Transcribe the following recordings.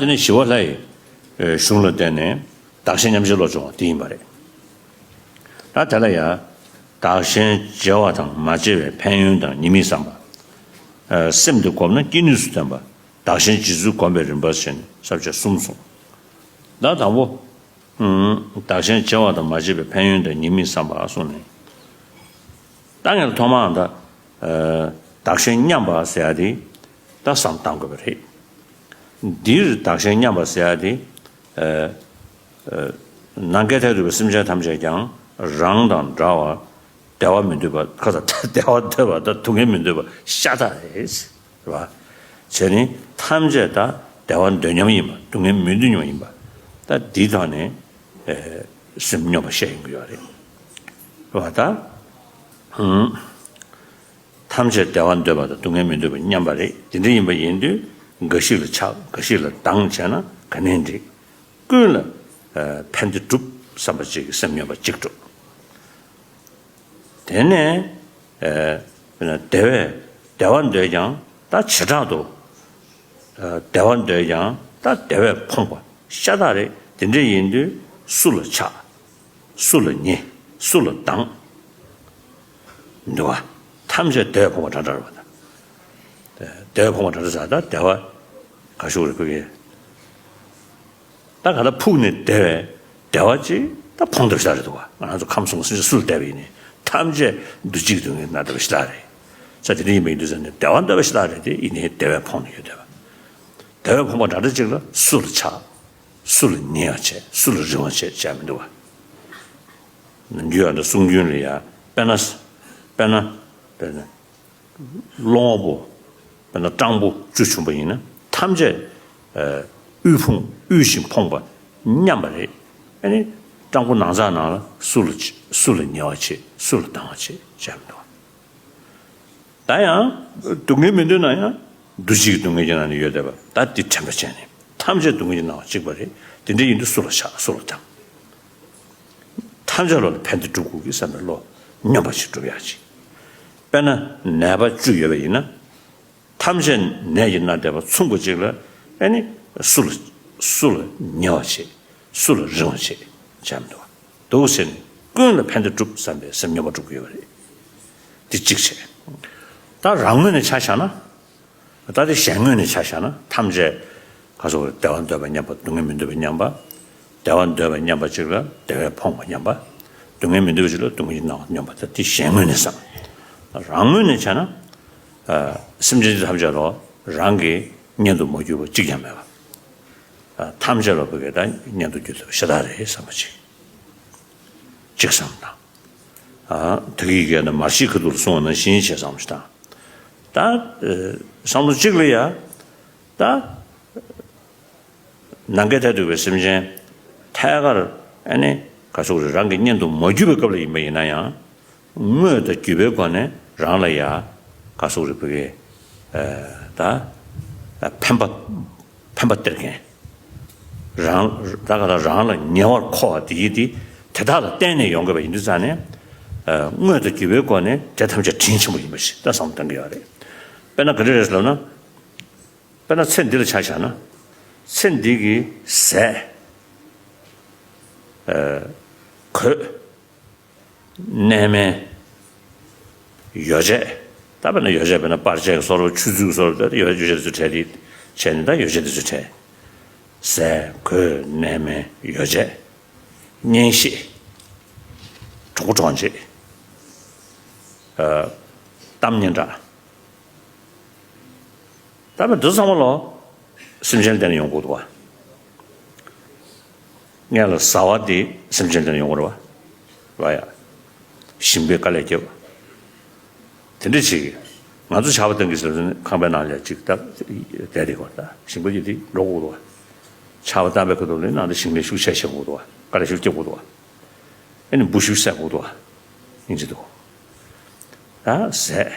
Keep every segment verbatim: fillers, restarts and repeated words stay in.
དེ་ནས་ཞི་བ་ལྷ་ཡི་གཞུང་ལ་བརྟེན་ནས་བདག་གཞན་མཉམ་བརྗེ་བློ་སྦྱོང་བ་དེ་ཡིན་པ་རེད། ད་དེ་ལ་ཡང་། བདག་གཞན་བརྗེ་བ་དང་མ་བརྗེ་བའི་ཕན་ཡོན་དང་ཉེས་དམིགས་བསམ་པ། སེམས་དེ་བསྒོམས་ན་སྐྱེ་ནུས་སུ་བསྟན་པ། བདག་གཞན་བརྗེ་ཚུལ་བསྒོམ་པའི་རིམ་པ་བྱས་ནས་བསམ་བྱས་གསུམ་གསུངས། ད་དང་པོ། བདག་གཞན་བརྗེ་བ་དང་མ་བརྗེ་བའི་ཕན་ཡོན་དང་ཉེས་དམིགས་བསམ་པ་གསུངས་ནས། ད་ངས་ཐོག་མར་ད། བདག་གཞན་མཉམ་པ་ཟེར་ཡ་དེ། ད་བསམ་བཏང་དགོས་པ་རེད། འདིར་བདག་གཞན་མཉམ་པ་ཟེར་ཡ་དེ། ནམ་མཁའི་མཐས་གཏུགས་པའི་སེམས་ཅན་ཐམས་ཅད་ཀྱང་རང་དང་འདྲ་བར་བདེ་བ་མི་འདོད་པ་ཁ་ཚ་བདེ་བ་འདོད་པ་དང་སྡུག་བསྔལ་མི་འདོད་པ་ཤ་སྟག་རེད། རེད་བ། བྱས་ནས་ཐམས་ཅད་ད་བདེ་བ་འདོད་མཉམ་ཡིན་པ་སྡུག་བསྔལ་མི་འདོད་མཉམ་ཡིན་པ། ད་འདིའི་ཐོག་ནས་སེམས་སྙོམས་པ་བཤད་ཡོང་གི་ཡོད་རེད། རེད་བ་ད། ཐམས་ཅད་བདེ་བ་འདོད་པ་དང་སྡུག་བསྔལ་མི་འདོད་པ་མཉམ་པ་རེད། དེ་འདྲ་ཡིན་པ་ཡིན་དུས་འགའ་ཞིག་ལ་ཆགས་འགའ་ཞིག་ལ་སྡང་བྱས་ན་ག་ནས་འགྲིག་ཀུན་ལ་ཕན་བདེ་སྒྲུབ་བསམ་པ་གཅིག་གིས་སེམས་སྙོམས་པ་གཅིག་སྒྲུབ། དེ་ནས་བདེ་བས་བདེ་བ་འདོད་ཀྱང་ད་བྱེ་བྲག་ཏུ། བདེ་བ་འདོད་ཀྱང་ད་བདེ་བས་ཕོངས་པ་ཤ་སྟག་རེད། དེ་འདྲ་ཡིན་དུས་སུ་ལ་ཆགས། སུ་ལ་ཉེ། སུ་ལ་སྡང་། འདུག་བ། ཐམས་ཅད་བདེ་བས་ཕོངས་པ་འདྲ་འདྲ་རེད་བ་ད། བདེ་བས་ཕོངས་པ་འདྲ་འདྲ་ཟེར་ད་བདེ་བ་ག་ཤུག་རེད་ཁོ་གི། ད་ག་ད་ཕུགས་ནས་བདེ་བས་བདེ་བ་ཅིག་ད་ཕོངས་བསྡད་པ་ཞིག་རེད་འདུག་བ། ང་རང་ཚོ་ཁམས་གསུམ་སེམས་ཅན་སུ་ལ་བདེ་བ་ཡིན་ནའི་ཐམས་ཅད་འདུ་བྱེད་ཀྱི་སྡུག་བསྔལ་ན་བདེ་བ་ཞིག་རེད། ས་དེ་འདྲ་ཡིན་པ་ཡིན་དུས་ས་ནས་བདེ་བ་འདོད་པ་ཞིག་རེད་དེ་ཡིན་ནའི་བདེ་བས་ཕོངས་ནས་ཡོད་བསྡད་པ། བདེ་བས་ཕོངས་པ་འདྲ་འདྲ་ཅིག་ལ་སུ་ལ་ཆགས། སུ་ལ་ཉེ་བ་བྱེད། སུ་ལ་རིང་བ་བྱེད་བྱས་མི་འདུག་བ། ནམ་རྒྱུན་ཡང་འདི་གསུང་རྒྱུན་ལ་ཡ། དཔེར་ན། དཔེར་ན། དཔེར་ན། སློང་བ་པོ། དཔེར་ན་སྤྲང་པོ་བཅུ་བྱུང་པ་ཡིན་ན་ཐམས་ཅད། དབུལ་ཕོངས་དབུལ་ཞིང་ཕོངས་པ་མཉམ་པ་རེད། ཨ་ནི། སྤྲང་པོ་ནང་ཚགས་ནང་ལ་སུ་ལ་སུ་ལ་ཉེ་བ་བྱེད། སུ་ལ་སྡང་བ་བྱེད་བྱས་མི་འདུག་བ། ད་ཡང་། སྡུག་བསྔལ་མི་འདོད་ན་ཡང་། འདུ་བྱེད་ཀྱི་སྡུག་བསྔལ་གྱི་ནང་ནས་ཡོད་བསྡད་པ་ད་འདི་དྲན་པ་བྱས་ནས་ཐམས་ཅད་སྡུག་བསྔལ་གྱི་སྣང་བ་གཅིག་པ་རེད། དེ་འདྲ་ཡིན་དུས་སུ་ལ་ཆགས་སུ་ལ་སྡང་། ཐམས་ཅད་བློ་ལ་ཕན་བདེ་སྒྲུབ་དགོས་ཀྱི་བསམ་པའི་བློ་སྙོམས་པ་ཞིག་སྒྲུབ་ཡག་ཅིག་དཔེར་ན་ནད་པ་བཅུ་ཡོད་པ་ཡིན་ན། ཐམས་ཅད་ནད་ཀྱིས་མནར་བསྡད་པ་མཚུངས་པ་གཅིག་ལ་ཨེ་ནི་སུ་ལ་སུ་ལ་ཉེ་བ་བྱེད། སུ་ལ་རིང་བ་བྱེད་བྱས་མི་འདུག་བ། འདུག་ཟེར་ནས་ཀུན་ལ་ཕན་བདེ་སྒྲུབ་བསམ་པའི་སེམས་སྙོམས་པ་སྒྲུབ་ཀྱི་ཡོད་པ་རེད། འདི་གཅིག་བྱས། ད་རང་ངོས་ནས་ཆ་བཞག་ན། ད་དེ་གཞན་ངོས་ནས་ཆ་བཞག་ན་ཐམས་ཅད་ག་སོགས་བདེ་བ་འདོད་པ་མཉམ་པ་སྡུག་བསྔལ་མི་འདོད་པ་མཉམ་པ། བདེ་བ་འདོད་པ་མཉམ་པ་གཅིག་ལ་བདེ་བས་ཕོངས་པ་མཉམ་པ། སྡུག་བསྔལ་མི་འདོད་པ་གཅིག་ལ་སྡུག་བསྔལ་གྱི་སྣང་བ་མཉམ་པ་ད་དེ་གཞན་ངོས་ནས་བསམ། རང་ངོས་ནས་བྱས་ན། སེམས་ཅན་ཐམས་ཅད་ལ་རང་གི་གཉེན་དུ་མ་གྱུར་པ་གཅིག་ཀྱང་མེད་པ། ཐམས་ཅད་ལ་བུ་གས་ད་གཉེན་དུ་གྱུར་ཐུབ་པ་ཤ་སྟག་རེད་བསམ་པ་གཅིག་གཅིག་བསམ་དང་། ད་གི་གས་ན་མར་ཤེས་ཁ་ཐུག་ལ་གསུངས་པ་ནང་བཞིན་བྱས་བསམ་ཞིག་དང་། ད། བསམ་བློ་གཅིག་ལ་ཡ། ད། ནམ་མཁའི་མཐས་གཏུགས་པའི་སེམས་ཅན། ཐད་ཀར་ཨ་ནི་ག་ཟེར་དགོས་རེད། རང་གི་གཉེན་དུ་མ་གྱུར་པའི་སྐབས་ལ་ཡིན་པ་ཡིན་ན་ཡང་། དངོས་དང་བརྒྱུད་པའི་སྒོ་ནས་རང་ལ་ཡ། ག་ཟེར་དགོས་རེད་བུ་གས། ད། ཕན་པ། ཕན་པ་སྟེར་མཁན། རང་། ད་ག་ད་རང་ལ་ཉེ་བར་མཁོ་བ་དེ་ཡིན་དེ། དེ་དག་ལ་བརྟེན་ནས་ཡོང་དགོས་པ་ཡིན་དུས་ཙང་ནས། དངོས་དང་བརྒྱུད་པའི་སྒོ་ནས་དེ་ཐམས་ཅད་དྲིན་ཆེན་པོ་ཡིན་པ་ཞིག་ད་བསམ་བཏང་གི་ཡོད་རེད། དཔེར་ན་ག་འདྲ་རེད་ལབ་ན། དཔེར་ན་ཚེ་འདི་ལ་ཆ་བཞག་ན། ཚེ་འདི་གི་ཟས། གོས། གནས་མལ། ཡོ་བྱད། ད་དཔེར་ན་ཡོ་བྱད་དཔེར་ན་པར་ཆས་ཀྱི་བཟོ་འདྲ་ཆུ་ཚོད་ཀྱི་བཟོ་འདྲ་ད་ཡོ་བྱད་དེ་ཚོ་བྲལ་ཏེ་བྱས་ནས་ད་ཡོ་བྱད་དེ་ཚོ་བྲལ། ཟས་གོས་གནས་མལ་ཡོ་བྱད། གཉེན་བཤེས། གྲོགས་པོ་གྲོགས་མཆེད། གཏམ་སྙན་གྲགས། ད་དཔེ་འདི་ཚང་མ་ལོ། སེམས་ཅན་ལ་བརྟེན་ནས་ཡོང་གི་འདུག་བ། སྔོན་ལ་བཟའ་བ་དེ་སེམས་ཅན་ལ་བརྟེན་ནས་ཡོང་གི་རེད་བ། བ་ཡ། ཞིང་པས་དཀའ་ལས་བརྒྱབ། དེ་འདྲ་ཅིག་ང་ཚོ་ཆར་པ་བཏང་གི་ཟེར་ནས་ཁང་པའི་ནང་ལ་ཅིག་ད་བསྡད་དེ་གོ་ད་ཞིང་པ་ཅིག་དེ་འགྲོ་དགོས་འདུག་བ། ཆར་པ་བཏང་པའི་ཁ་ཐུག་ལ་ནང་དུ་ཞིང་ལས་ཤུགས་ཆེ་བྱེད་དགོས་འདུག་བ། དཀའ་ལས་ཤུགས་རྒྱག་དགོས་འདུག་བ། ཨེ་ནི་འབུ་ཤུགས་བསད་དགོས་འདུག་བ། ཡིན་གྱི་འདུག་ད་ཟས།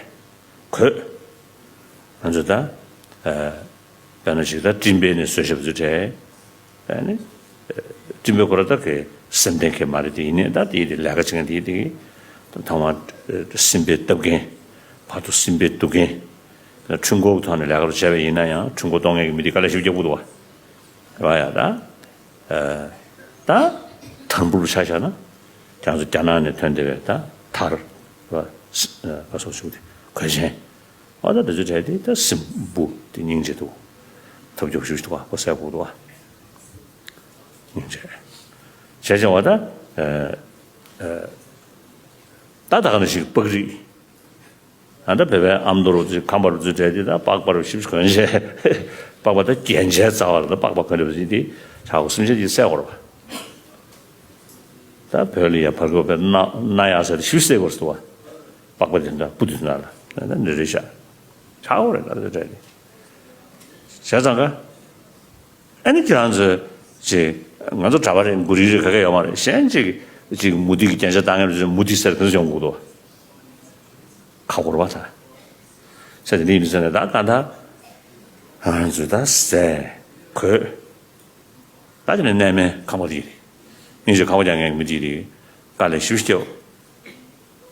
གོས། ང་ཚོ་ད། དཔེར་ན་ཞིག་ད་སྤྲིན་པས་ནི་གསོལ་ཞབས་སུ་བྲལ། ཨ་ནི། སྤྲིན་པའི་སྐོར་ད་གི་སེམས་ལྡན་གི་མ་རེད་དེ་ཡིན་ནའི་ད་དེ་དེ་ལས་ཀ་བྱེད་མཁན་དེ་དེ་གི། ད་ཐང་བ། སྲིན་པོའི་སྟབས་མཁན། བར་དུ་སྲིན་པོའི་གཏུབ་མཁན། འཕྲུལ་འཁོར་གྱི་ཐོག་ནས་ལས་ཀ་རུ་བྱས་པ་ཡིན་ན་ཡང་འཕྲུལ་འཁོར་གཏོང་མཁན་གྱི་མི་དེ་དཀའ་ལས་ཞིག་རྒྱག་དགོས་འདུག་བ། རེད་བ་ཡ། ད་ད་དང་པོར་ཆ་བཞག་ན་ཁྱེད་ཚོ་རྒྱ་ནག་ནས་ཐོན་བསྡད་པའི་ད་ཐར་བ་བ་སོགས་ཞུགས་ཏེ་གོས་ཆེན། འོ་ད་དེ་ཚོའི་གྲས་དེ་ད་སྲིན་འབུ་དེ་སྙིང་རྗེ་འདུག་ཐབས་སྐྱོ་ཤུགས་ཤིག་འདུག་བ། ཁོ་གསལ་པོ་འདུག་བ། སྙིང་རྗེ། བྱས་ཙང་བ་ད། ད་ད་ག་ནང་བཞིན་པགས་རིགས། ད་ལྟ་བོད་པའི་ཨ་མདོ་རུ་ཁམས་པ་རུ་ཚོའི་གྲས་དེ་ད་པགས་པ་རུ་ཞིབ་གོན་བྱས། པགས་པ་ད་རྒྱན་ཆའི་རྩ་བ་ལ་ད་པགས་པ་གོན་འདྲ་བ་ཞིག་དེ་ཆག་སྒོ་སེམས་ཅན་གྱིས་བསད་དགོས་རེད་བ། ད་བོད་ལ་ཡ་བར་སྐོར་བས་སྣ་སྣ་ཡག་ཟེར་ཏེ་ཞིབ་བསད་དགོས་རེད་བ། པགས་པ་དེ་འདྲ་སྤུ་དེ་ཚོ་ནང་ལ་ད་འདི་རེད་ཤག་ཆག་དགོས་རེད་ད་ཚོའི་གྲས་དེ། བྱས་ཙང་ག་ཨ་ནི་ཁྱེད་རང་ཚོས་ཅིག་ང་ཚོ་གྲྭ་པ་རེད། མགོ་རིལ་རེད། ག་གེ་ཡོད་མ་རེད། གཞན་ཅིག་ཅིག་མུ་ཏིག་གི་རྒྱན་ཆ་བཏང་མཁན་ཚོས་མུ་ཏིག་ཟེར་ག་ཚོད་ཡོང་གི་འདུག་ཁ་སྐོར་བ་ད། ཟེར་དེ་འདྲ་ཡིན་ཟེར་ནས་ད་གང་ལྟར་ང་རང་ཚོས་ད་ཟས་གོས། ད་དེ་ནས་གནས་མལ་ཁང་པ་དེ་རེད། སྙིང་རྗེ་ཁང་པ་རྒྱག་མཁན་གྱི་མི་དེ་རེད། དཀའ་ལས་ཞེ་པོ་སྐྱེལ།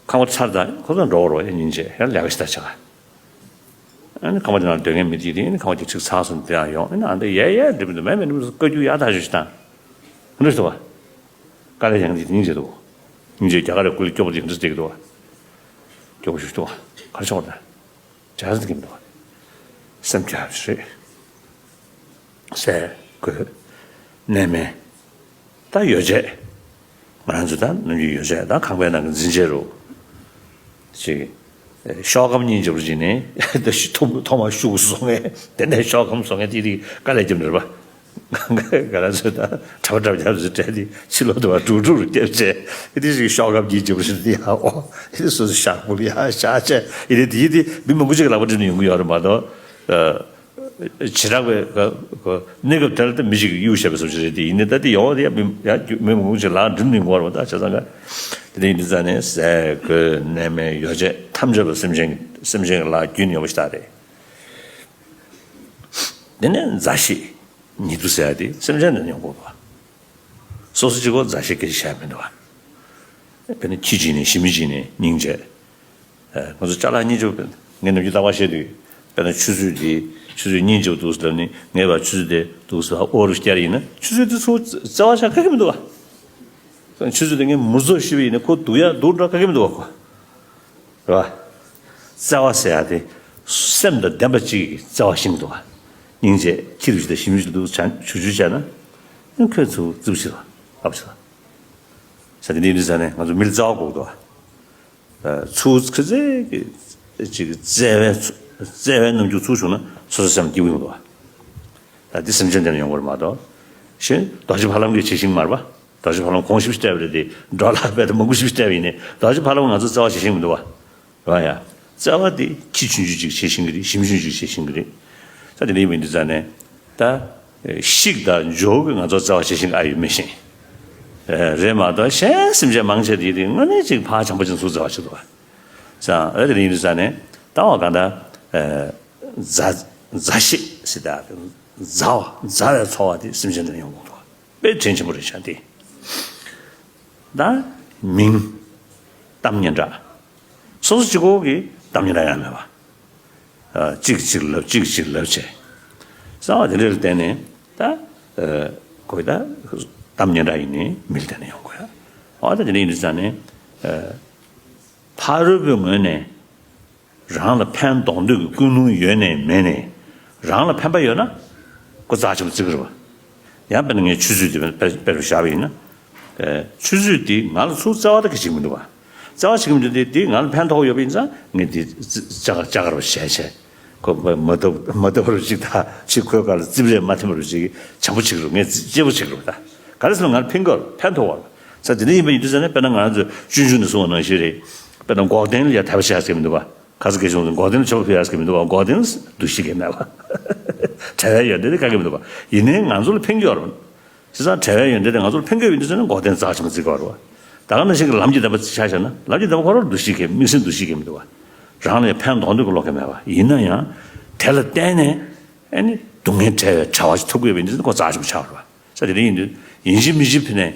ཁང་པ་ཚར་ད་ཁོ་ཚོ་འགྲོ་བར་བ་སྙིང་རྗེ་ཡང་ལས་ཀ་ཞིག་ད་བྱ། ཨ་ནི་ཁང་པ་དེ་ནང་སྡོད་མཁན་མི་དེ་རེད། ཨ་ནི་ཁང་པ་དེ་ཚིག་ཚགས་སོང་དེ་ཡང་ཡོང་། ཨ་ནི་ཨ་འདི་ཡས་ཡས་འགྲིག་མི་འདུག་མེད་མེད་འགྲིག་མི་འདུག་བཀའ་བཀྱོན་ཡག་ཐག་ཆོད་ཞིག་བཏང་། འདི་འདྲ་ཞིག་འདུག་བ། དཀའ་ལས་ཡང་དེ་སྙིང་རྗེ་འདུག་སྙིང་རྗེ་རྒྱ་གར་རེ་སྐུ་ལས་སྐྱོ་པོ་དེ་འདྲ་ཞིག་བསྡད་ཀྱི་འདུག་བ། སྐྱོ་པོ་ཞིག་འདུག་བ། ག་རེ་བྱུང་བ་ད། བྱ་ཟིན་གྱི་མི་འདུག་བ། སེམས་སྐྱོ་བ་ཞིག་རེད། ཟས་གོས་གནས་མལ། ད་ཡོ་བྱད། ང་རང་ཚོ་ད་ནམ་རྒྱུན་ཡོ་བྱད་ད་ཁང་པའི་ནང་གི་འཛིན་ཆས་རུ། ཅིག་ཤོག་སྒམ་གཉིས་འཇོག་རུ་བྱས་ནས་ད་ཤི་ཐོག་ཐོག་མ་ཤུགས་སོང་ངས་དེ་ནས་ཤོག་སྒམ་བཟོ་མཁན་དེ་དེ་དཀའ་ལས་རྒྱབ་ནས་རེད་པ། ང་ང་རང་ཚོ་ད་གྲྭ་པ་གྲྭ་པ་རྒྱབ་ཚོ་གྲས་དེ་ཕྱི་ལོག་ཏུ་བ་དྲུག་དྲུག་རུ་བརྒྱབ་བྱས་དེ་དེ་ཞིག་ཤོག་སྒམ་གཉིས་འཇོག་རུ་བྱས་ནས་ཡ་ཨོ་དེ་སོ་སོ་ཤག་པུ་ལ་ཡ་ཤག་བྱས་ཡིན་ནས་དེ་ཡིན་དེ་མི་མང་པོ་ཅིག་གི་ལག་པ་འགྲིམ་ནས་ཡོང་གི་ཡོད་རེད་མ་གཏོགས། བྱེ་བྲག་པའི་ག་ག་གནས་སྐབས་དེར་ད་མི་གཅིག་གིས་གཡུག་བཞག་པའི་བཟོ་ཅིག་རེད་དེ། ཡིན་ནའི་ད་དེ་ཡོང་བ་དེ་ཡང་མི་ཡང་མི་མང་པོ་ཅིག་ལག་འགྲིམ་ནས་འགོར་བ་ད་བྱས་ཙང་ག་དེ་འདྲ་ཡིན་དུས་ཙང་ནས་ཟས་གོས་གནས་མལ་ཡོ་བྱད་ཐམས་ཅད་པོ་སེམས་ཅན་སེམས་ཅན་གྱི་ལག་རྒྱུན་ཡོད་པ་ཞིག་ད་རེད། དེ་ནས་མཛའ་བཤེས་ཉེ་དུ་ཟེར་ཡ་དེ་སེམས་ཅན་དེ་ཡོང་དགོས་པ། སོ་སོ་གཅིག་པོ་མཛའ་བཤེས་སྐད་ཆ་བཤད་མི་འདུག་བ། དཔེར་ན་ཁྱི་གཅིག་ནས་ཞི་མི་གཅིག་ནས་སྙིང་རྗེ། ང་ཚོ་ཅ་ལག་གཉིས་ཆུ་ངས་ནམ་རྒྱུན་རྟག་པར་བཤད་དུས་དཔེར་ན་ཆུ་ཚོད་འདི་ཆུ་ཚོད་གཉིས་འཇོག་འདུག་ཟེར་ནི་ངས་བ་ཆུ་ཚོད་དེ་འདུག་ཟེར་ཨོ་རུ་བསྐྱལ་ཡིན་ན་ཆུ་ཚོད་དེ་ཚོ་བརྩེ་བ་བྱ་ག་གེ་མི་འདུག་བ། ཆུ་ཚོད་དེ་ངས་མུར་ཚོ་ཤི་བ་ཡིན་ན་ཁོ་སྡུག་ཡ་སྡུག་འགྲོ་ག་གེ་མི་འདུག་བ་ཁོ། རེད་བ། བརྩེ་བ་ཟེར་ཡ་དེ་སེམས་དང་ལྡན་པ་གཅིག་གིས་བརྩེ་བ་ཤིང་འདུག་བ། སྙིང་རྗེ་ཁྱི་རུ་ཞིག་དང་ཞི་མི་ཞིག་འདུག་བྱ་ཆུ་ཆུ་བྱས་ན་ཁོས་ཚུར་རྩིབ་ཞིག་ལ་ཨབ་ཞིག་ལ། ས་དེ་འདི་འདི་ཟ་ནས་ང་ཚོ་མི་ལ་བརྩེ་བ་དགོས་འདུག་བ། ཚུར་ཁ་ཚེ་གི་ཅིག་བརྩེ་བའི་བརྩེ་བའི་རྣམ་འགྱུར་ཚུར་བྱུང་ན་སོ་སོ་སེམས་སྐྱིད་པོ་ཡོང་འདུག་བ། ད་འདི་སེམས་ཅན་དེ་ལ་ཡོང་དགོས་རེད་མ་གཏོགས། གཞན་རྡོ་རྗེ་ཕ་ལམ་གྱི་བྱེད་ཤིང་མར་པ། རྡོ་རྗེ་ཕ་ལམ་གོང་ཞིབ་བལྟས་པ་རེད་དེ་འགྲོ་ལ་བལྟས་ཏེ་མང་པོ་ཞིབ་བལྟས་པ་ཡིན་ནས་རྡོ་རྗེ་ཕ་ལམ་ང་ཚོ་བརྩེ་བ་བྱེད་ཤིང་མི་འདུག་བ། རེད་བ་ཡ། བརྩེ་བ་དེ་ཁྱི་ཆུང་ཆུང་ཅིག་བྱེད་ཤིང་གི་རེད། ཞི་མི་ཆུང་ཆུང་ཅིག་བྱེད་ཤིང་གི་རེད། ད་དེ་འདྲ་ཡིན་པ་ཡིན་དུས་ཙང་ནས་ད་ཤིག་དང་འཇོག་གི་ང་ཚོ་བརྩེ་བ་བྱེད་ཤིང་ཨ་ཡོད་མི་ཤེས། རེད་མ་གཏོགས་གཞན་སེམས་ཅན་མང་ཆེ་དེ་དེ་དངོས་གནས་ཅིག་ཕར་བྱམས་པོ་ཅན་ཚོ་བརྩེ་བ་བྱེད་འདུག་བ། ཙང་ཨ་དེ་འདྲ་ཡིན་དུས་ཙང་ནས་ད་བ་གང་ལྟར་མཛའ་མཛའ་བཤེས་ཟེར་ད་མཛའ་བ་མཛའ་བའི་ཚོར་བ་དེ་སེམས་ཅན་དེ་ལ་ཡོང་དགོས་འདུག་བ། དཔེ་དྲིན་ཆེན་པོ་རེད་ཤག་དེ། ད་མིང་། གཏམ་སྙན་གྲགས། སོ་སོ་གཅིག་པོ་གི་གཏམ་སྙན་གྲགས་ཡང་མེད་པ། ཨ་གཅིག་གཅིག་ལབ་གཅིག་གཅིག་ལབ་བྱས། གསང་བ་དེ་འདྲ་ལ་བརྟེན་ནས་ད་ཨ་གོ་ད་གཏམ་སྙན་གྲགས་ཡིན་ནའི་མི་ལ་བརྟེན་ནས་ཡོང་དགོས་ཡ། འོ་ད་དེ་འདྲ་ཡིན་དུས་ཙང་ནས་ཨ་ཕ་རོལ་པོའི་ངོས་ནས། རང་ལ་ཕན་འདོགས་འདོད་ཀྱི་ཀུན་སློང་ཡོད་ནའི་མེད་ནའི། རང་ལ་ཕན་པ་ཡོད་ན། ཁོ་རྩ་ཆེན་པོ་བརྩི་གི་རེད་པ། ཡང་དཔེར་ན་ངས་ཆུ་ཚོད་དེ་དཔེ་དཔེ་རུ་བཞག་པ་ཡིན་ན། ཨེ་ཆུ་ཚོད་འདི་ང་ལ་ཚུར་བརྩེ་བ་ད་གི་བྱེད་ཀྱི་མི་འདུག་པ། བརྩེ་བ་བྱེད་ཀྱི་མི་འདུག་སྟེ་འདི་ང་ལ་ཕན་ཐོགས་ཡོད་པ་ཡིན་ཙང་ངས་འདི་ཅ་ཅ་ག་རུ་བྱས་བྱས། ཁོ་མ་མ་བཏབ་མ་བཏབ་རུ་ཅིག་ད་ཕྱི་ཁོའི་སྒང་ལ་རྩིབ་རེ་མ་ཐིམ་རུ་ཅིག་བྱམས་པོ་བྱེད་ཀྱི་རེད། ངས་གཅེས་པོ་བྱེད་ཀྱི་རེད་ད། ག་རེ་ཟེར་ན་ང་ལ་ཕན་གི་ཕན་ཐོགས་པ། ས་དེ་འདྲ་ཡིན་པ་ཡིན་དུས་ཙང་ནས་དཔེར་ན་ང་རང་ཚོས་ཆུང་ཆུང་ནས་གསུངས་པ་ནང་བཞིན་རེད། དཔེར་ན་འགོག་བདེན་ལ་ཡ་དད་པ་བྱེད་ཡག་ཟེར་གྱི་མི་འདུག་པ། ཁ་ས་སྐད་ཆུང་ཚོས་འགོག་བདེན་ལ་མཆོད་པ་ཕུལ་ཡག་ཟེར་གྱི་མི་འདུག་པ། འགོག་བདེན་འདུ་ཤེས་གང་ཡང་མེད་པ། བྲལ་བའི་ཡོན་ཏན་དེ་ག་གེ་མི་འདུག་པ། ཡིན་ནའི་ང་ཚོ་ལ་ཕན་གྱི་ཡོད་རེད། བྱས་ཙང་བྲལ་བའི་ཡོན་ཏན་དེ་ང་ཚོ་ལ་ཕན་གྱི་ཡོད་པ་ཡིན་དུས་ཙང་ནས་འགོག་བདེན་རྩ་ཆེན་པོ་བརྩི་དགོས་རེད་པ། ད་ག་ནང་བཞིན་གྱི་ལམ་གྱི་བདེན་པ་ཆ་བཞག་ན་ལམ་གྱི་བདེན་པ་ཁོ་རང་འདུ་ཤེས་གང་དམིགས་བསལ་འདུ་ཤེས་གང་མི་འདུག་པ། རང་ལ་ཕན་འདོགས་འདོད་ཀྱི་བློ་གང་མེད་པ་ཡིན་ན་ཡང་། དེ་ལ་བརྟེན་ནས་ཨ་ནི་སྡུག་བསྔལ་བྲལ་བའི་བྱ་བ་ཞིག་ཐོབ་ཀྱི་ཡོད་པ་ཡིན་དུས་ཙང་ནས་ཁོ་རྩ་ཆེན་པོ་ཆགས་རེད་པ། ས་དེ་འདྲ་ཡིན་དུས་ཡིན་གཅིག་མིན་གཅིག་ཕི་ནས་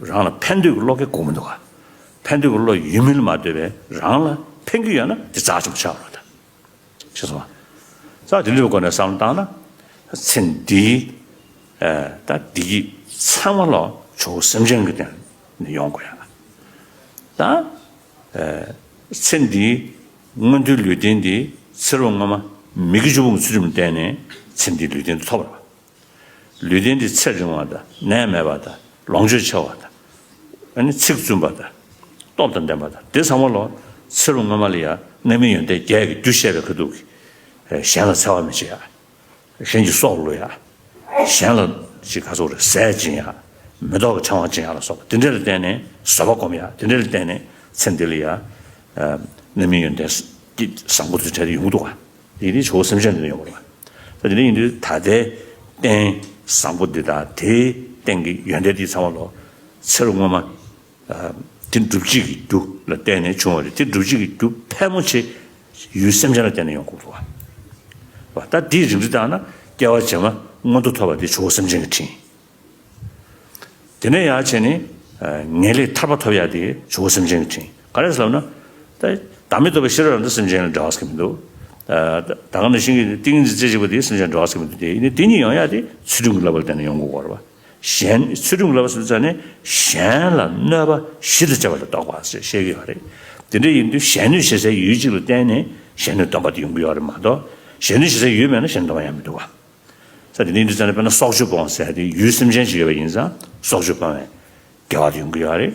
རང་ལ་ཕན་འདོད་ཀྱི་བློ་སྐད་དགོས་མི་འདུག་ག་ཕན་འདོད་ཀྱི་བློ་ཡོད་མིན་ལ་མ་ལྟོས་པའི་རང་ལ་ཕན་གྱི་ཡོད་ན་དེ་རྩ་ཆེན་པོ་ཆགས་པ་རེད་ད། ཤེས་སོང་ང་། ས་དེ་འདྲའི་སྒོ་ནས་བསམ་བློ་བཏང་ན། ཚེ་འདིའི་ ད་འདི་གི་ཚང་མ་ལོ་ཇོ་བོ་སེམས་ཅན་གྱི་སྟེང་ནས་ཡོང་དགོས་ཡ། ད་ཚེ་འདིའི་མངོན་མཐོའི་ལུས་རྟེན་འདི་ཚེ་རབས་སྔ་མ་མི་དགེ་བཅུ་སྤོང་གི་ཚུལ་ཁྲིམས་ལ་བརྟེན་ནས་ཚེ་འདིའི་ལུས་རྟེན་དུ་ཐོབ་པ་རེད་བ། ལུས་རྟེན་འདི་ཚེ་རིང་བ་དང་ནད་མེད་པ་དང་ལོངས་སྤྱོད་ཆེ་བ་དང་། ཨ་ནི་ཚིག་བཙུན་པ་དང་། སྟོབས་དང་ལྡན་པ་དང་དེ་ཚང་མ་ལོ་ཚེ་རབས་སྔ་མ་ལ་ཡང་རྣམ་སྨིན་ཡོན་ཏན་བརྒྱད་ཀྱི་རྒྱུ་བཤད་པའི་ཁ་ཐུག་གིས་གཞན་ལ་འཚེ་བ་མི་བྱེད་ཡ། གཞན་གྱི་སྲོག་བླུ་ཡ། གཞན་ལ་ཅིག་ག་ཚོད་རེད་ཟས་སྦྱིན་ཡ། མེ་ཏོག་གི་ཕྲེང་བ་སྦྱིན་ཡ་ལ་སོགས་པ་དེ་འདྲ་ལ་བརྟེན་ནས་བཟོད་པ་སྒོམ་ཡ་དེ་འདྲ་ལ་བརྟེན་ནས་ཚེ་འདི་ལ་ཡ། རྣམ་སྨིན་ཡོན་ཏན་བཟང་པོ་དེ་འདྲ་ཡོང་གི་འདུག་བ། དེ་ནི་ཇོ་བོ་སེམས་ཅན་དེ་འདྲ་ཡོང་གི་རེད་བ། ད་དེ་འདྲ་ཡིན་དུས་ད་ལྟའི་རྟེན་བཟང་པོ་འདི་དང་དེའི་རྟེན་གྱི་ཡོན་ཏན་འདི་ཚང་མ་ལོ་ཚེ་རབས་སྔོན་མ། དེ་སྒྲུབ་བྱེད་ཀྱི་རྒྱུ་ལ་བརྟེན་ནས་བྱུང་བ་རེད། དེ་སྒྲུབ་བྱེད་ཀྱི་རྒྱུ་ཕལ་མོ་ཆེ་ཡུལ་སེམས་ཅན་ལ་བརྟེན་ནས་ཡོང་དགོས་འདུག་བ། ད་དེའི་རིགས་འདྲ་བཏང་ན་སྐྱེ་བ་རྗེས་མ་མངོན་མཐོ་ཐོབ་པ་དེ་ཇོ་བོ་སེམས་ཅན་གྱི་དྲིན། དེ་ནས་ཡར་བྱས་ནས་ངེས་ལེགས་ཐར་པ་ཐོབ་ཡ་དེ་ཇོ་བོ་སེམས་ཅན་གྱི་དྲིན། ག་རེ་ཟེར་ལབ་ན། ད་བདག་མེད་རྟོགས་པའི་ཤེས་རབ་ལ་འདི་སེམས་ཅན་ལ་འབྲེལ་བ་ཟེར་གྱི་མི་འདུག་ད་ག་ནང་བཞིན་གྱི་ཏིང་ངེ་འཛིན་རྩེ་གཅིག་པ་དེ་སེམས་ཅན་འབྲེལ་བ་ཟེར་གྱི་མི་འདུག་དེ་ཡིན་ནའི་དེ་གཉིས་ཡོང་ཡ་དེ་ཚུལ་ཁྲིམས་ཀྱི་བསླབ་པ་ལ་བརྟེན་ནས་ཡོང་དགོས་པ་རེད་བ། གཞན་ཚུལ་ཁྲིམས་ཀྱི་བསླབ་པ་ཟེར་དུས་ཙང་ནས་གཞན་ལ་གནོད་པ་ཞི་དང་བཅས་པ་ལ་བཟློག་པ་ཟེར་བཤད་ཀྱི་ཡོད་རེད། དེ་འདྲ་ཡིན་དུས་གཞན་གནོད་བྱེད་སའི་ཡུལ་གཅིག་ལ་བརྟེན་ནས་གཞན་གནོད་སྡོམ་པ་དེ་ཡོང་གི་ཡོད་རེད་མ་གཏོགས་གཞན་གནོད་བྱེད་སའི་ཡུལ་མེད་ན་གཞན་སྡོམ་པ་ཡང་མི་འདུག་བ། ས་དེ་ནས་འདི་ཙམ་ནས་དཔེར་ན་སྲོག་གཅོད་སྤོང་ཟེར་ཡ་དེ་ཡུལ་སེམས་ཅན་ཞིག་ཡོད་པ་ཡིན་ཙང་སྲོག་གཅོད་སྤོང་བའི་དགེ་བ་དེ་ཡོང་གི་ཡོད་རེད།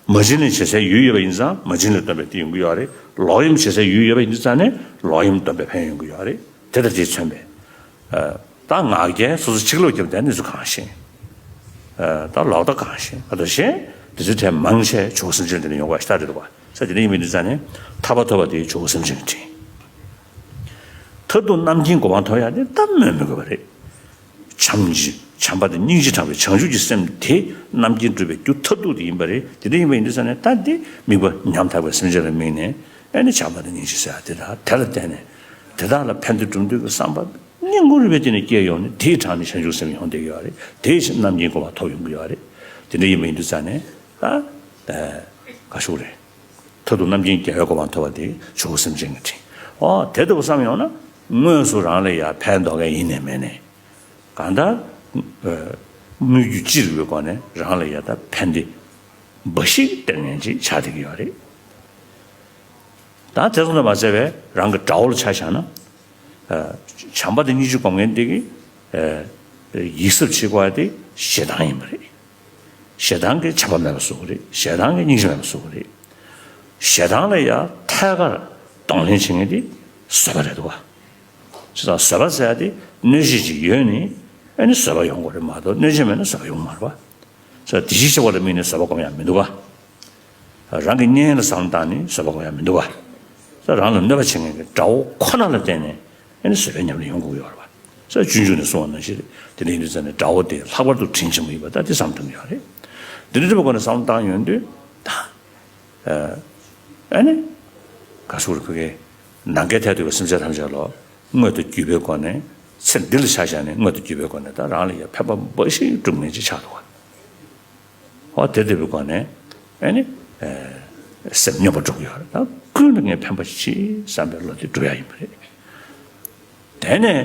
མ་བྱིན་ལེན་བྱེད་སའི་ཡུལ་ཡོད་པ་ཡིན་ཙང་མ་བྱིན་ལེན་སྡོམ་པའི་དེ་ཡོང་གི་ཡོད་རེད། ལོག་གཡེམ་བྱེད་སའི་ཡུལ་ཡོད་པ་ཡིན་དུས་ཙང་ནས་ལོག་གཡེམ་སྡོམ་པའི་ཕན་ཡོན་ཡོང་གི་ཡོད་རེད། དེ་དང་དེས་མཚོན་པའི། ད་ང་རྒྱལ་སོ་སོ་ཆིག་ལོག་རྒྱབ་དེ་གནས་ཚུལ་གང་ཤེས། ད་ལོག་ལྟ་གང་ཤེས་ད་ལྟ་ཤེས། དེ་ཚོའི་གྲས་མང་ཆེ་ཇོ་བོ་སེམས་ཅན་དེ་ནས་ཡོང་བ་ཞིག་ལྟ་རེད་འདུག་བ། ས་དེ་ནས་ཡིན་མིན་དུས་ཙང་ནས་ཐར་པ་ཐོབ་པ་དེ་ཇོ་བོ་སེམས་ཅན་གྱི་དྲིན། མཐར་ཐུག་རྣམ་མཁྱེན་གོ་འཕང་ཐོབ་ཡ་དེ་ད་སྨོས་མི་དགོས་པ་རེད། བྱམས་ཀྱི་བྱམས་པ་དང་སྙིང་རྗེ་དྲངས་པའི་བྱང་ཆུབ་ཀྱི་སེམས་དེ་རྣམ་མཁྱེན་སྒྲུབ་པའི་རྒྱུ་མཐར་ཐུག་དེ་ཡིན་པ་རེད། དེ་འདྲ་ཡིན་པ་ཡིན་དུས་ཙང་ནས་ད་འདི་དམིགས་པ་ཉམ་ཐག་པའི་སེམས་ཅན་ལ་དམིགས་ནས་ཨ་ནི་བྱམས་པ་དང་སྙིང་རྗེ་ཟེར་ཡ་དེ་དག་དེ་ལ་བརྟེན་ནས་དེ་དག་ལ་ཕན་བདེ་སྒྲུབ་འདོད་ཀྱི་བསམ་པ་སྙིང་ཁུང་རུས་པའི་གཏིང་ནས་སྐྱེས་ཡོང་ནས་དེའི་གྲངས་ནས་བྱང་ཆུབ་སེམས་ཡོང་བསྡད་ཀྱི་ཡོད་རེད། དེའི་ཕྱིར་རྣམ་མཁྱེན་གོ་འཕང་ཐོབ་ཡོང་གི་ཡོད་རེད། དེ་འདྲ་ཡིན་པ་ཡིན་དུས་ཙང་ནས་ད་ག་ཞུ་རེད། མཐར་ཐུག་རྣམ་མཁྱེན་རྒྱལ་བའི་གོ་འཕང་ཐོབ་པ་དེ་ཇོ་བོ་སེམས་ཅན་གྱི་དྲིན། ཨོ་དེ་ལྟ་བུ་བསམ་ཡོང་ན་དངོས་སུ་རང་ལ་ཡ་ཕན་འདོགས་མཁན་ཡིན་ནས་མེད་ནས། གང་ལྟར། དངོས་རྒྱུ་ཅི་རིགས་པའི་སྒོ་ནས་རང་ལ་ཡ་ད་ཕན་བདེ་འབའ་ཞིག་སྟེར་མཁན་ཅིག་ཆགས་བསྡད་ཀྱི་ཡོད་རེད། ད་དེ་ཙམ་དུ་མ་ཟད་པའི་རང་གི་དགྲ་བོ་ལ་ཆ་བཞག་ན། བྱམས་པ་དང་སྙིང་རྗེ་སྒོམ་མཁན་དེ་གི་ཡིད་གཟབ་བྱེད་དགོས་པ་དེ་ཞེ་སྡང་ཡིན་པ་རེད། ཞེ་སྡང་གིས་བྱམས་པ་མེད་པ་བཟོ་གི་རེད། ཞེ་སྡང་གིས་སྙིང་རྗེ་མེད་པ་བཟོ་གི་རེད། ཞེ་སྡང་ལ་ཡང་ཐད་ཀར་གདོང་ལེན་བྱེད་མཁན་དེ་བཟོད་པ་རེད་འདུག་བ། བྱས་ཙང་བཟོད་པ་ཟེར་ཡ་དེ་གནོད་བྱེད་ཅིག་ཡོད་ནི་ཨ་ནི་བཟོད་པ་ཡོང་དགོས་རེད་མ་གཏོགས་གནོད་བྱེད་མེད་ན་བཟོད་པ་ཡོང་མ་རེད་བ། ས་དེ་བཞིན་གཤེགས་པ་ལ་དམིགས་ནས་བཟོད་པ་སྒོམ་ཡ་མི་འདུག་བ། རང་གི་གཉེན་ལ་བསམ་བློ་བཏང་ནས་བཟོད་པ་སྒོམ་ཡ་མི་འདུག་བ། ས་རང་ལ་གནོད་པ་བྱེད་མཁན་གྱི་དགྲ་བོ་ཁོ་ན་ལ་བརྟེན་ནས་ཨ་ནི་བཟོད་པའི་ཉམས་ལེན་ཡོང་དགོས་ཡོད་རེད་བ། ས་སྤྱོད་འཇུག་ནས་གསུངས་པ་ནང་བཞིན་རེད། དེ་འདྲ་ཡིན་དུས་ཙང་ནས་དགྲ་བོ་དེ་ལྷག་པར་དུ་དྲིན་ཆེན་པོ་ཡིན་པ་ད་དེ་བསམ་ཐུབ་ཀྱི་ཡོད་རེད། དེ་འདྲ་འདྲ་བའི་སྒོ་ནས་བསམ་བློ་བཏང་ཡོང་དུས་ད། ཨ་ནི། ག་སུ་རུ་ཕ་གི། ནམ་མཁའི་མཐས་གཏུགས་པའི་སེམས་ཅན་ཐམས་ཅད་ལ་དངོས་དང་བརྒྱུད་པའི་སྒོ་ནས་ཚེ་འདི་ལ་ཆ་བཞག་ནས་དངོས་དང་བརྒྱུད་པའི་སྒོ་ནས་ད་རང་ལ་ཡང་ཕན་པ་འབའ་ཞིག་སྒྲུབ་མཁན་ཅིག་ཆགས་འདུག་བ། ཨོ་དེ་ལྟ་བུའི་སྒོ་ནས་ཨ་ནི། སེམས་སྙོམས་པར་འགྲོ་གི་ཡོད་རེད། ད་ཀུན་ལ་ངས་ཕན་པ་ཞིག་བསམ་པའི་བློ་དེ་སྒྲུབ་ཡ་ཡིན་པ་རེད། དེ་ནས།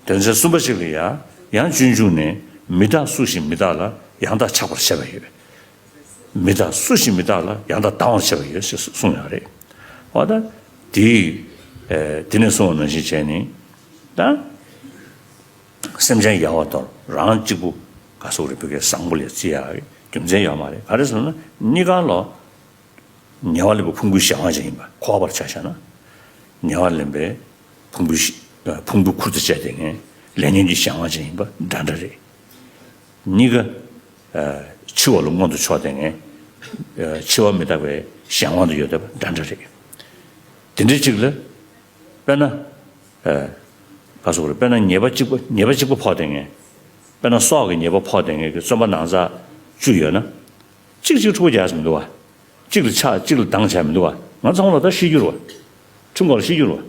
དོན་ཚན་གསུམ་པ་ཞིག་ལ་ཡང་ཡང་སྤྱོད་འཇུག་ནས་མི་རྟག་སུ་ཞིག་མི་རྟག་ལ་ཡང་དག་ཆགས་པར་བྱ་བ་ཡོད། མི་རྟག་སུ་ཞིག་མི་རྟག་ལ་ཡང་དག་སྡང་བར་བྱ་བ་ཡོད་ཞེས་གསུངས་ཡོད་རེད། འོ་ད་དེ་དེ་ནས་གསུངས་པ་ནང་བཞིན་བྱས་ནས་ད་སེམས་ཅན་ཡལ་བ་དང་རང་གཅིག་པུ་ག་སོགས་རེ་བོད་སྐད་བཟང་པོ་ལས་བརྩི་ཡག་རྒྱུ་མཚན་ཡོད་མ་རེད། ག་རེ་ཟེར་ན་གཉིས་ཀ་ལོ། ཉེ་བར་ལེན་པའི་ཕུང་པོའི་གཞན་དབང་ཅན་ཡིན་པ་འཁོར་བར་ཆ་བཞག་ན། ཉེ་བར་ལེན་པའི་ཕུང་པོའི་གཞི་ཕུང་པོའི་ཁུར་དུ་བཅད་དེ་ངན་ལས་ཉོན་གྱི་གཞན་དབང་ཅན་ཡིན་པ་འདྲ་འདྲ་རེད། གཉིས་ཀ་འཆི་བ་ལ་མངོན་དུ་ཕྱོགས་ཏེ་ངན་འཆི་བ་མི་རྟག་པའི་གཞན་དབང་དུ་ཡོད་བསྡད་པ་འདྲ་འདྲ་རེད། དེ་འདྲའི་གཅིག་ལ་དཔེར་ན། ག་སོགས་རེད། དཔེར་ན་ཉེས་པ་གཅིག་པ་ཉེས་པ་གཅིག་པ་ཕོག་སྟེ་ངན། དཔེར་ན་སྲོག་གི་ཉེས་པ་ཕོག་སྟེ་ངན་གྱི་བཙོན་པ་ནང་ཚ་བཅུ་ཡོད་ན། གཅིག་གཅིག་འཁྲུག་པ་རྒྱག་ས་མི་འདུག་བ། གཅིག་ལ་ཆགས་གཅིག་ལ་སྡང་བྱས་མི་འདུག་བ། ང་ཚང་མ་ལ་ད་ཤི་རྒྱུ་རེད་བ། ཁྲིམས་ཁང་ལ་ཤི་རྒྱུ་རེད་བ།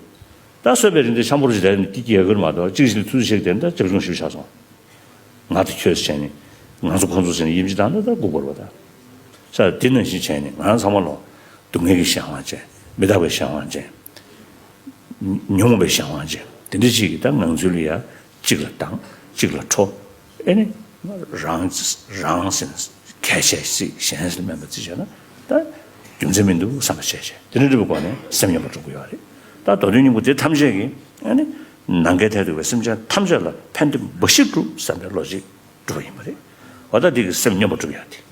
ད་གསོད་པའི་རིང་དེ་འཆམ་པོ་རེ་ཞིག་བསྡད་ནས་སྐྱིད་སྐྱིད་ཡོད་ཀྱི་རེད་མ་གཏོགས་གཅིག་གཅིག་ལ་ཐུགས་ཆེ་དེ་འདྲ་རྒྱབ་ལྗོངས་ཞིག་ཆགས་སོང་། ང་དང་ཁྱོད་ཟེར་བྱས་ནས་ང་ཚོ་ཁོང་ཚོ་ཟེར་ནས་དབྱེ་འབྱེད་བཏང་ན་ད་ལྐུགས་པ་རེད་བ་ད། ས་དེ་ནང་བཞིན་བྱས་ནས་ང་ཚང་མ་ལ་སྡུག་བསྔལ་གྱི་གཞན་དབང་ཅན་མི་རྟག་པའི་གཞན་དབང་ཅན། ཉོན་མོངས་པའི་གཞན་དབང་ཅན་དེ་འདྲ་ཞིག་གིས་ད་ངང་ཚུལ་ལ་ཡ་ གཅིག་ལ་སྡང་གཅིག་ལ་ཁྲོ། ཨེ་ནི་རང་རང་ཟེར་གལ་ཆེ་ཞིག་གཞན་ཟེར་དམན་པ་བརྩི་བྱས་ན་ད་རྒྱུ་མཚན་མི་འདུག་བསམ་པ་བྱས་བྱས་དེ་འདྲ་འདྲ་བའི་སྒོ་ནས་སེམས་སྙོམས་པར་འགྲོ་གི་ཡོད་རེད། ད་མདོ་དོན་སྙིང་པོ་དེ་ཐམས་ཅད་ཀྱིས་ཨེ་ནི་ནམ་མཁའི་མཐས་གཏུགས་པའི་སེམས་ཅན་ཐམས་ཅད་ལ་ཕན་བདེ་འབའ་ཞིག་སྒྲུབ་བསམ་པའི་བློ་ཅིག་གྲུབ་པ་ཡིན་པ་རེད། འོ་ད་འདི་གི་སེམས་སྙོམས་པར་སྒྲུབ་ཡག་དེ་